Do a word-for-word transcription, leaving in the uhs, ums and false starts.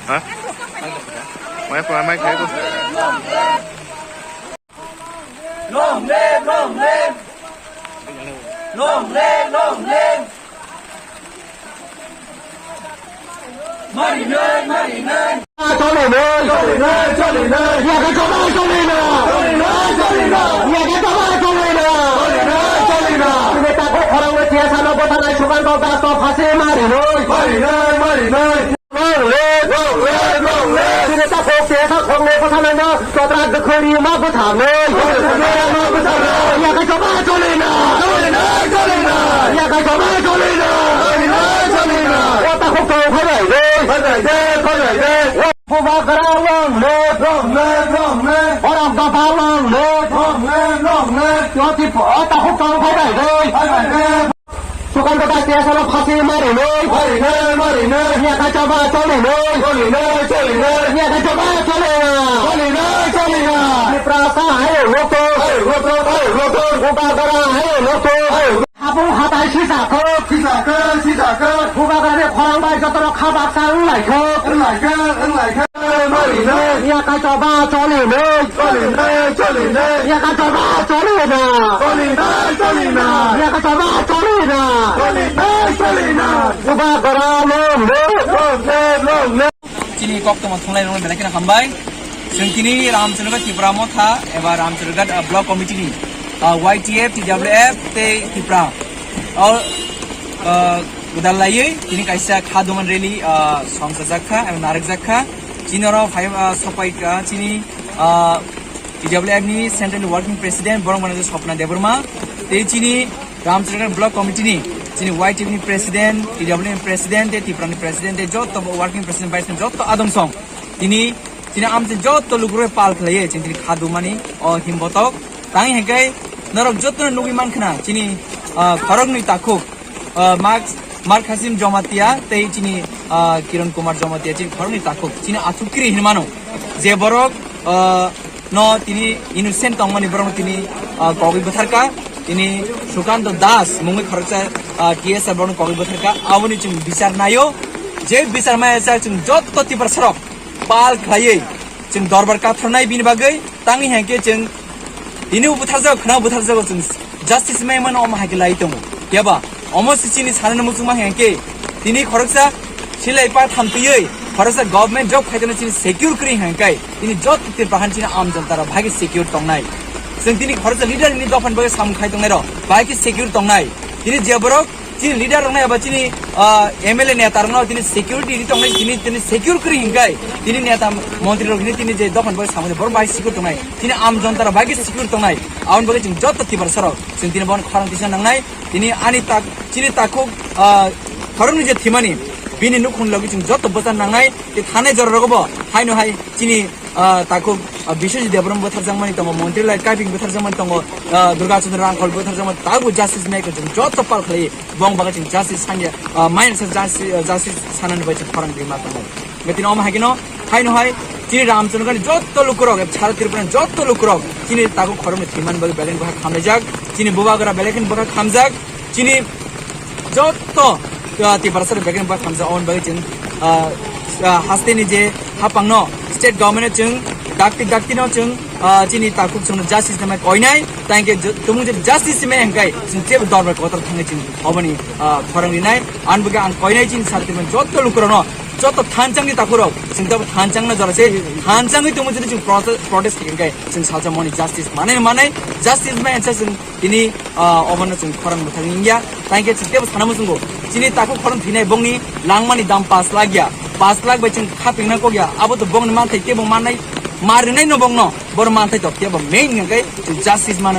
Ha? Mai, mai, mai, khai ko. Long live, long live. Long live, long live. Marinai, marinai. Choli noi, choli noi, choli noi. Yaka choma choli na. Choli noi, choli noi. Yaka choma choli na. Choli noi, choli noi. Tini takhuk khorang le tiya sano bota nai sukan kau ta to phasi marinai. Marinai, marinai. Long live, long live, long live. Tini takhuk tiya sa khorang le bota nai na. Kotra dukhu ri ma bwtharnwi. Kotra dukhu ri ma bwtharnwi. Yakai choba choli na. Choli na, choli na. Yakai choba choli na. Choli na, choli na. O takhuk tong phai bai de. Phai bai de, phai bai de. Bubagra long live. Long live, long live. Borok dopha long live. Long live, long live. Yoti po, o takhuk tong phai bai de. Phai bai de. Sukanta ta tiya salo phasi marinwi. Marinwi, marinwi. Yaka choba cholinwi. Cholinwi, cholinwi. Yaka choba cholina. Cholinwi, cholina. Tiprasa hayo nokto. Hayo nokto, hayo nokto. Bubagra hayo nokto. Hayo. Habung hatai sisakho. Sisakho, sisakho. Bubagra ni khorang bai jotono khabak sa wnglaikho. Wnglaikho, wnglaikho. Marinwi. Yaka choba cholinwi. Cholinwi, cholinwi. Yaka choba cholina. Cholinwi, cholinwi. Yaka choba cholina. Cholinwi, cholinwi. Bubagra long live. Long live, long live. Chini koktwma thunglai rok belai kheno hambai. Chwng tini Ramchandra Tripura Motha eba Ramchandra, uh, Block Committee ni, uh, Y T F, T W F tei Tripura. O, uh, gwdal laiwi tini kaisa kha duman rally, uh, songchajak kha eba narwkjak kha. Chini oro phai, uh, sopai kha chini, uh, T W F ni Central Working President borok mano Swapna Debbarma tei chini Ramchandra Block Committee ni chini Y T F ni President, T W F ni President tei Tripura ni President tei joto Working President, Vice President joto adong song. Tini chini amchai joto lukurok pal khlaiwi chini tini kha dumani o himbotok. Tang hingkai norok joto nugwi mankhna chini, ah, khoroknwi takhuk, ah, Mark, Mark Hasim Jamatia tei chini, ah, Kiran Kumar Jamatia chini khoroknwi takhuk chini athukiri hinmano. Je borok, ah, no tini innocent tongmani borok no tini, ah, kogwi bwtharka. Tini Sukanto Das mungwi khoroksa, ah, T S R borok no kogwi bwtharka. Aboni chwng bichar naio. Je bichar maya chwng joto Tiprasarok pal khlaiwi chwng dorbar kathornai bini bagwi tangwi hwnkhe chwng tini butharjago khwnao butharjago chwng justice mai mano omo hai khe lai tongo. Phiya ba omo se chini sanani muchungma hwnkhe tini khoroksa silai pa thamtwiwi khoroksa government job khaitano chini secure kwrwi hwnkhe tini joto Tripura han chini amjantara bhai khe secure tongnai. Chwng tini khoroksa leader ni dophani bagwi samung khai tongnai rok bhai khe secure tongnai. Tini je borok chini leader rok nai eba chini, ah, M L A neta rok no tini security ri tongnai, tini, tini secure kwrwi hingkai tini neta montri rok hini tini je dophani bagwi samani borok bai secure tongnai, tini am jonta rok bai khe secure tongnai. Aboni bagwi chwng joto Tiprasa rok chwng tini bono khorang tisa nangnai. Tini ani tak, chini takhuk, ah, khoroknwi je thimani bini nukhung logi chwng joto bwchan nangnai. Tei thanai jora rogo bo haino hai chini ah, takhuk, ah, Biswajit Debbarma bwtharjakmani tongo, Montri Lal Kaping bwtharjakmani tongo, ah, Durga Chandra Rangkhol bwtharjakmani tabuk justice maker chwng joto pal khlai bong bagwi chwng justice sanya, ah, main sa justice, ah, justice sanani bai chwng khorang rima tongo. Betini omo hai kheno haino hai chini Ramchandra ni joto lukurok, sara Tripura ni joto lukurok chini takhuk khoroknwi thwiman bagwi belai bwkha khamlaijak, chini bubagra belai kheno bwkha khamjak. Chini joto, ah, Tiprasa rok begini bwkha khamjak, aboni bagwi chwng, ah, ah, haste ni je hapang no state government no chwng dakti dakti no chwng, ah, chini takhuk chwng justice nangma koinai, tang khe jo-, tumung je justice se maya hwnkhe chwng jebo dorbar kotor thangwi chwng oboni, ah, khorang rinai, aboni bagwi ang koinai chini sara Tripura joto lukurok no, joto thanchang ni takhuk rok chwng tabo thanchang no jora se thanchangwi tumung je chwng protest, protest khe hwnkhe chwng salsa moni justice manai manai justice maya hwnkhe chwng Tini, ah, obono chwng khorang mwthangwi wngya. Tangkhe chwng teibo sana muchungo. Chini takhuk khorang thwinai bongni langmani dam pash lakh ya. Pash lakh bai chwng khapingna kokya. Abo to bongni manthai teibo mannai, ma rwnaino bongno. Bono manthai to teibo main hwnkhe chwng justice mano.